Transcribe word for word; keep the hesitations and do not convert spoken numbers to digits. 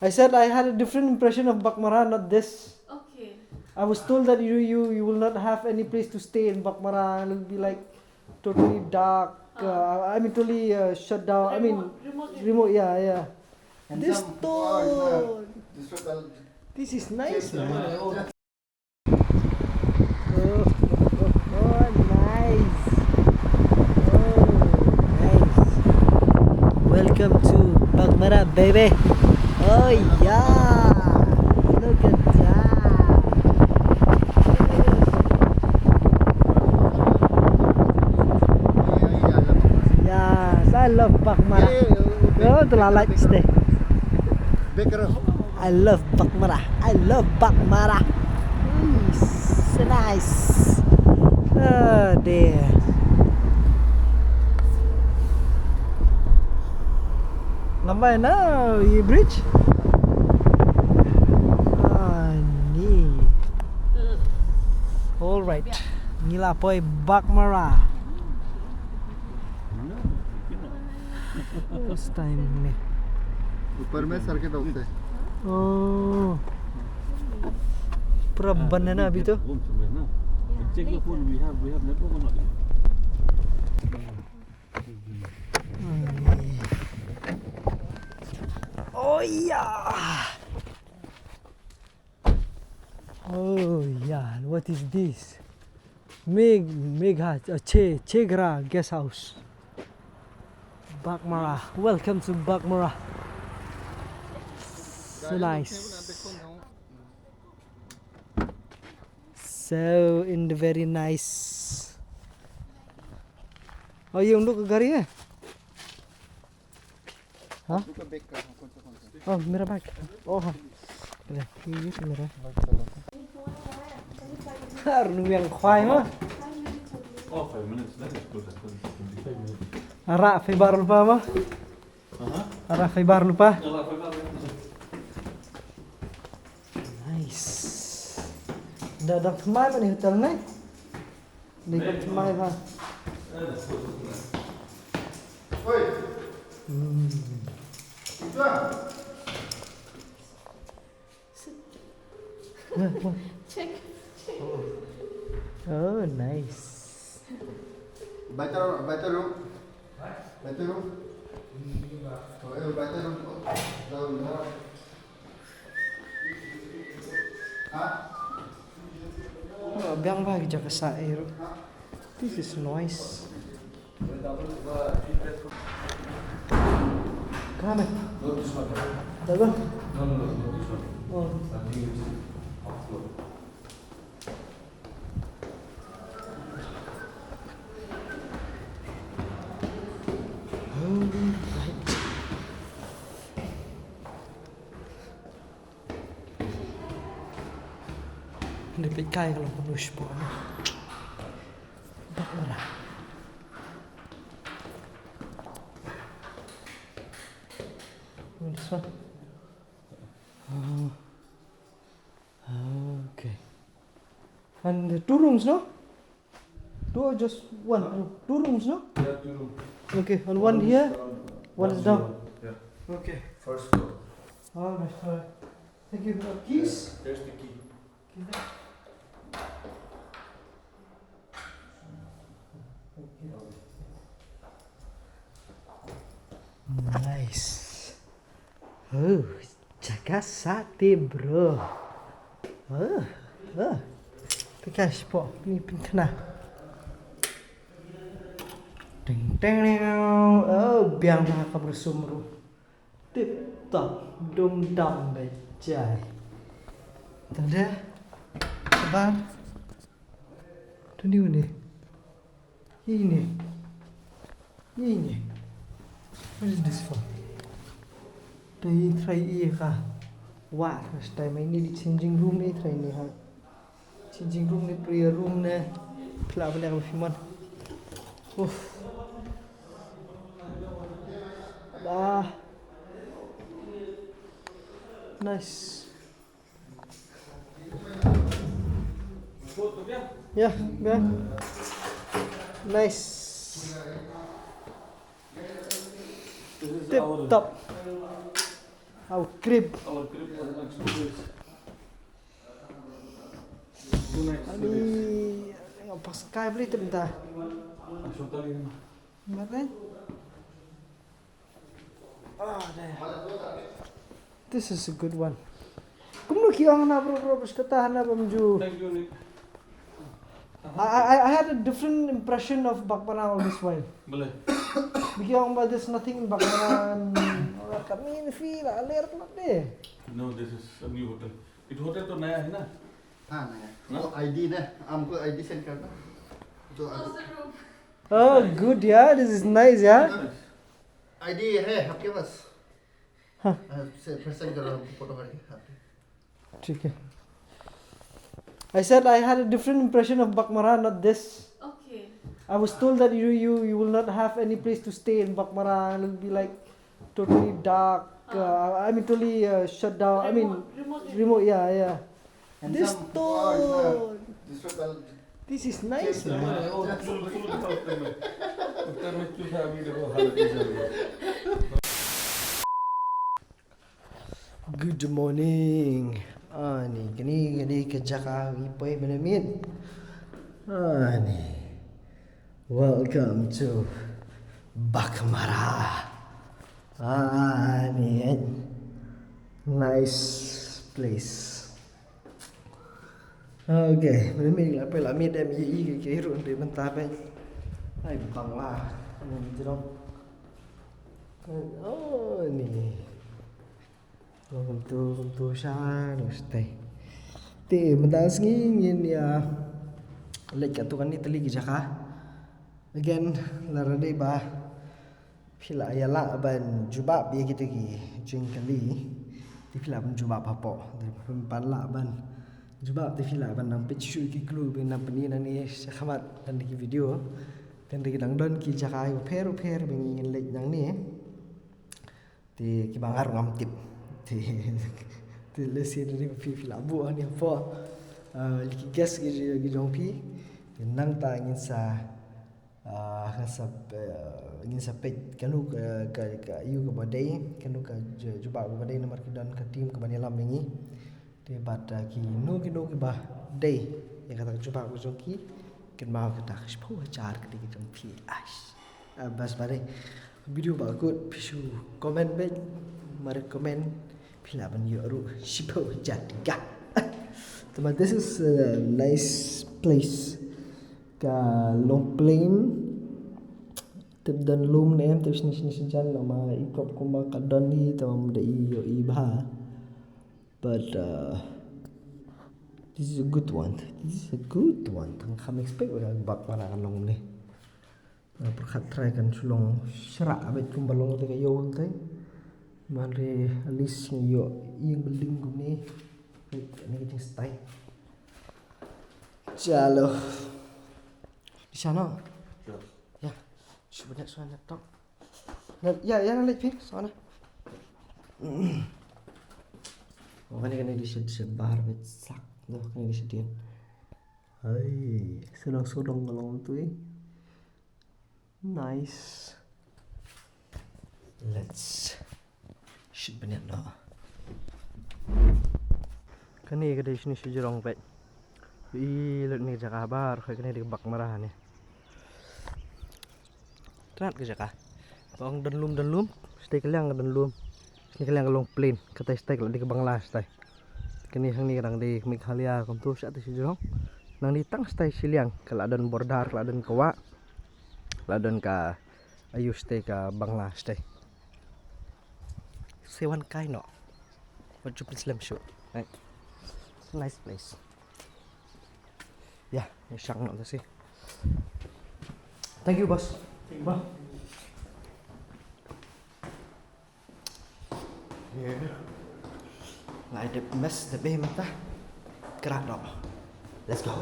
I said I had a different impression of Baghmara, not this. Okay. I was told that you you you will not have any place to stay in Baghmara. It'll be like totally dark. Uh, I mean, totally uh, shut down. I mean, remote, remote. Yeah, yeah. And this stone. This is nice, man. Oh, oh, oh, oh, nice. Oh, nice. Welcome to Baghmara, baby. Oh, yeah. Look at that. Yes, I love Baghmara. Oh, the light stay. I love Baghmara. I love Baghmara. Mm, so nice. Oh dear. Lambai na i bridge. Ah, ni. All right. Ngi la poi Baghmara. First time ni. ऊपर में सर्किट होता है। Oh. पूरा बनना अभी तो। Check your phone. We have we have network or not? Oh yeah. Oh yeah, what is this? Meg Megha uh, Che Chegra guest house. Baghmara. Welcome to Baghmara. So nice. So in the very nice. Oh, ये उन लोग का गाड़ी है? हाँ? Oh, मेरा बैग। Oh, हाँ। ले, ये, ये तो मेरा है। Har nu yang khwai ma. Ara fai bar lupa ma. Ara fai bar lupa. Nice. Da da mai ma ni hotel ni. Ni ka tmai ha. Hmm. Check. Oh, nice. Bathroom, bathroom. Bathroom. Oh, eh, bathroom. Down, down. Oh, biang ba ki jaka sa eh ruh. This is nice. Come. Not this one. That one? No, no, no, not this one. Oh. I think it's half floor. Alright. Nda peit kai ka long kumno shapoh. Bak mara. This one. Oh. Okay. And the two rooms, no? Two or just one? Huh? Two rooms, no? Yeah, two rooms. Okay, and one, one is here, down, one is down. Yeah. Okay. First floor. All right, all right. Thank you. Uh, keys? Yeah, there's the key. Key there. Thank you. Nice. Oh. Jaka sah te bro. Oh, oh. Pynkhana shapoh, pyn, pynkhana. Teng teng teng. Oh, biang bha ka bro sumru. Tip top, dum dam bha jai. Tang deh. Sabar. Tuni uni. Ine. Ine. What is this for? Te i trai i ka. Wah, first time ini di changing room i trai ni ha. Changing room ni prayer room ni. Pla benda ka bisi man. Uff. Bah. Nice. Yeah, yeah. Nice. Tip top. Our crib. Our crib was next to this. Two nights to this. Ani, nga pas kai beli tem ta. Ashok tali ni. Mate. Ah, there. This is a good one. Kumno ki ong na bro, bro, bro, kata na bam ju. Thank you, Nick. I, I, I had a different impression of Baghmara all this while. Boleh. Biki ong ba there's nothing in Baghmara and, oh, kami ni feel a layer not there. No, this is a new hotel. It hotel to naya hai na? हाँ, नया। हाँ? वो आईडी ना, हमको आईडी सेंड करना। तो Oh, good, yeah, this is nice, yeah. आईडी है आपके पास? हाँ। हाँ, से, फिर सेंड करो हमको फोटो करके आपके। ठीक है। I said I had a different impression of Baghmara, not this. Okay. I was told that you, you, you will not have any place to stay in Baghmara and it'll be like totally dark. Uh, I mean, totally uh, shut down. I mean, remote, remote, yeah, yeah. This stone. This is nice, man. Good morning. Ani, kane, kane ka jaka ngi poi mynmiet. Ani. Welcome to Baghmara. Ani, nice place. Okay, mynmiet la poi la miet em i i ki ruh mynta poi. Ai bangla. Ani jrong. Oh, ni. Kumtu, kumtu sha, no stai. Te mynta sngi ngin ïa leit katto katne tylli ki jaka. Again, la ready ba phi la ïa lah ban jubab ïa kito ki jingkylli. Te phi lah ban jubab hapoh. Te phi lah ban jubab te phi lah ban nang peit shuh ki clue ba nang pyni nangne shakhmat kan ki video. Kan ki dang don ki jaka bapher bapher ba ngin leit nangne. Te kiba nga ruh ngam tip. Te, te lehse nangne phi, phi lah buh hangne hapoh. Ah, ki guess ki, ki jong phi. Te nangta ngin sa, ah, ngin sa, eh, ngin sa peit kano ka, ka, ka ïew kaba dei, kano ka ju-, jubab kaba dei namar ki don ka team kaba ïalam ïa ngi. Te bad, ah, kino kino kiba dei ïa kata ka jubab ka jong ki, kynmaw kata ka shiphew hajar ka dei ka jong phi. Aish. Ah, bas ba dei. Video ba kut phi shu comment beit, mar comment phi lah ban ïoh ruh shiphew hajar tyngka. Te ma this is a nice place. Ka long plain. Tip don lum ne em, tip shini shini shijan, ma i kop kumba ka don hi, te ma da i ïoh i bha. But, uh, this is a good one. This is a good one. Tang kham expect ba ka bak mana ka long ne. Uh, pyrkhat trai kan shu long shra abet kumba long te ka ïoh te. Mare at least ngi ïoh ïing building kumne. Wait, ani ka jingstai. Chalo. Di sana. Sure. Ya. Shu banyak suara laptop. Na, ya, ya, na leit phi, sana. Oh, kane, kane di shed, shed bar bet sak. Noh, kane di shed dia. Hai, sodong, sodong ka long tu, eh. Nice. Let's Shit bniat noh. Kane ka dei shini sha jrong peit. I lut ne jaka bar, kane dei ka bak mara ne. Trat ka jaka. Ba ong don lum, don lum. Sdei ka liang ka don lum. Sdei ka liang ka long plain. Kata sdei ka la dei ka Bangla sdei. Kane hangne ka dang dei Meghalaya kumto sha te sha jrong. Nang dei tang sdei shiliang ka la don border, ka la don ka wah. La don ka aiu sdei ka Bangla sdei. Sewan kai no. Wat ju pynslem shuh. Right. Nice place. Yeah, ni shang no si. Thank you, boss. Thank you, boss. Yeah. Lai dep mes dep be mata. Krak no. Let's go.